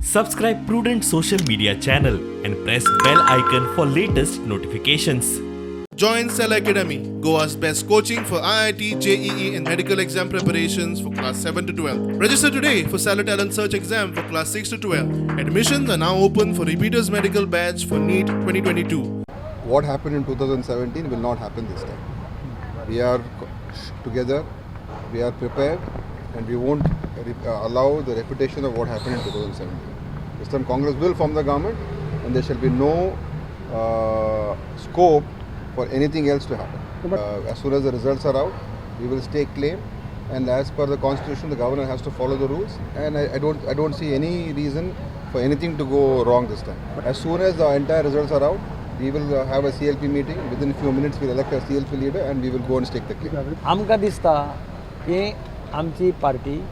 Subscribe Prudent Social Media channel and press bell icon for latest notifications. Join Cell Academy, Goa's best coaching for IIT, JEE, and medical exam preparations for class 7 to 12. Register today for Cellar Talent Search exam for class 6 to 12. Admissions are now open for repeaters medical batch for NEET 2022. What happened in 2017 will not happen this time. We are together, we are prepared, and we won't allow the repetition of what happened in 2017. This time Congress will form the government, and there shall be no scope for anything else to happen. As soon as the results are out, we will stake claim, and as per the constitution, the governor has to follow the rules. And I don't see any reason for anything to go wrong this time. As soon as the entire results are out, we will have a CLP meeting. Within a few minutes, we'll elect a CLP leader, and we will go and stake the claim. आमकां दिसता की आमची party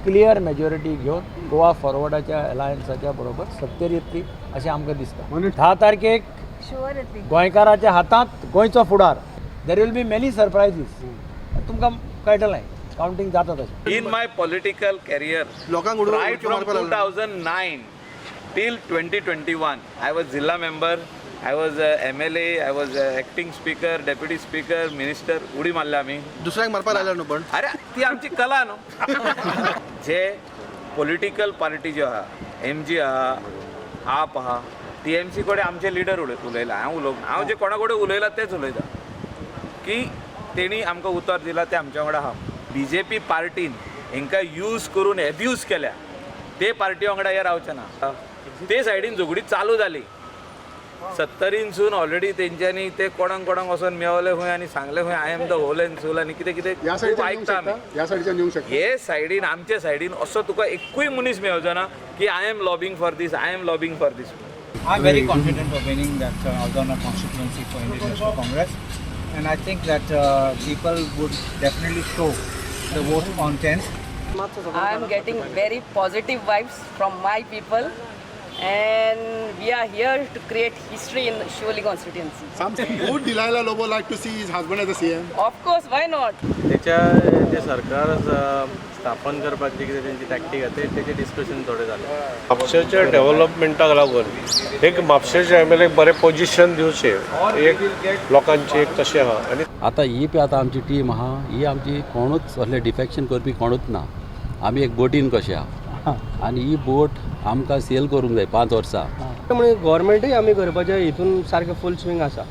clear majority घेवन गोवा फॉरवर्डाच्या अलायन्साच्या बरोबर सत्तेर येतली अशें आमकां दिसता. 10 तारखेक शुअर येतली. गोंयकाराच्या हातांत गोंयचो फुडार. There will be many surprises. तुमकां कळटलें कावंटींग जाता तशें. In my political career, लोकांक उडोवन right उडक्यो from मारपाक लागले. 2009 till 2021, I was Zilla member, I was a MLA, I was a acting speaker, deputy speaker, minister. उडी मारल्या आमी. दुसऱ्यांक मारपाक लागला न्हू पण. अरे, ती आमची कला न्हू. जे पॉलिटिकल पार्टी ज्यो आहा, एमजी आहा, आप आहा, टीएमसी कडेन आमचे लिडर उलयला. हांव उलोवंक ना. हांव जे कोणा कडेन उलयला तेच उलयता की तेणी आमकां उतर दिलां तें आमच्या वांगडा आहा. बीजेपी पार्टीन हेंकां यूज करून एब्यूज केल्या. ते पार्टी वांगडा हे रावचे ना. ते सायडीन झगडी चालू जाली सत्तरीनसून. ऑलरेडी तेंच्यांनी ते कोणाक कोणाक वचोन मेवले खंय आनी सांगले खंय, "I am the whole and soul" आनी कितें कितें ह्या खूब सायडीच्यान येवंक आयकता आमी. शकता, ह्या सायडीच्यान येवंक शकता. हे सायडीन, आमच्या सायडीन असो तुका एकूय मनीस मेवचो ना की "I am lobbying for this, I am lobbying for this." I'm very confident of winning that Aldona constituency for Indian National Congress, and I think that people would definitely show the vote on 10th. I am getting very positive vibes from my people, and we are here to create history in Siolim constituency. Would Delilah Lobo like to see his husband as a CM? Of course, why not? त्याच्या जे सरकार स्थापन करपाक जे कितें तेंची टॅक्टीक आहा ते तेजें discussion थोडें जालें. म्हापशेच्या डेव्हलपमेंटाक लागून एक म्हापशेच्या एमएलए बरें पोजिशन दिवचें, एक लोकांची एक तशें आहा आनी आतां ही पळय, आतां आमची टीम आहा ही आमची, कोणूच असले डिफेक्शन करपी कोणूच ना. आमी एक बोटीन कशे आहा आनी ही बोट आमकां सेल करूंक जाय 5 वर्सां. म्हणजे गव्हर्मेंटूय आमी करपाचें हितून सारकें फूल स्विंग आसा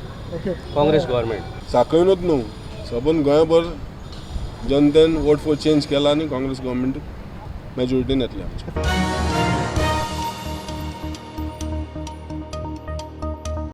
काँग्रेस गव्हर्मेंट. सांखळीनूच न्हू, सबंद गोंयभर जनतेन वोट फॉर चेंज केला आनी काँग्रेस गव्हर्मेंट मेजॉरिटीन येतलें आमचें.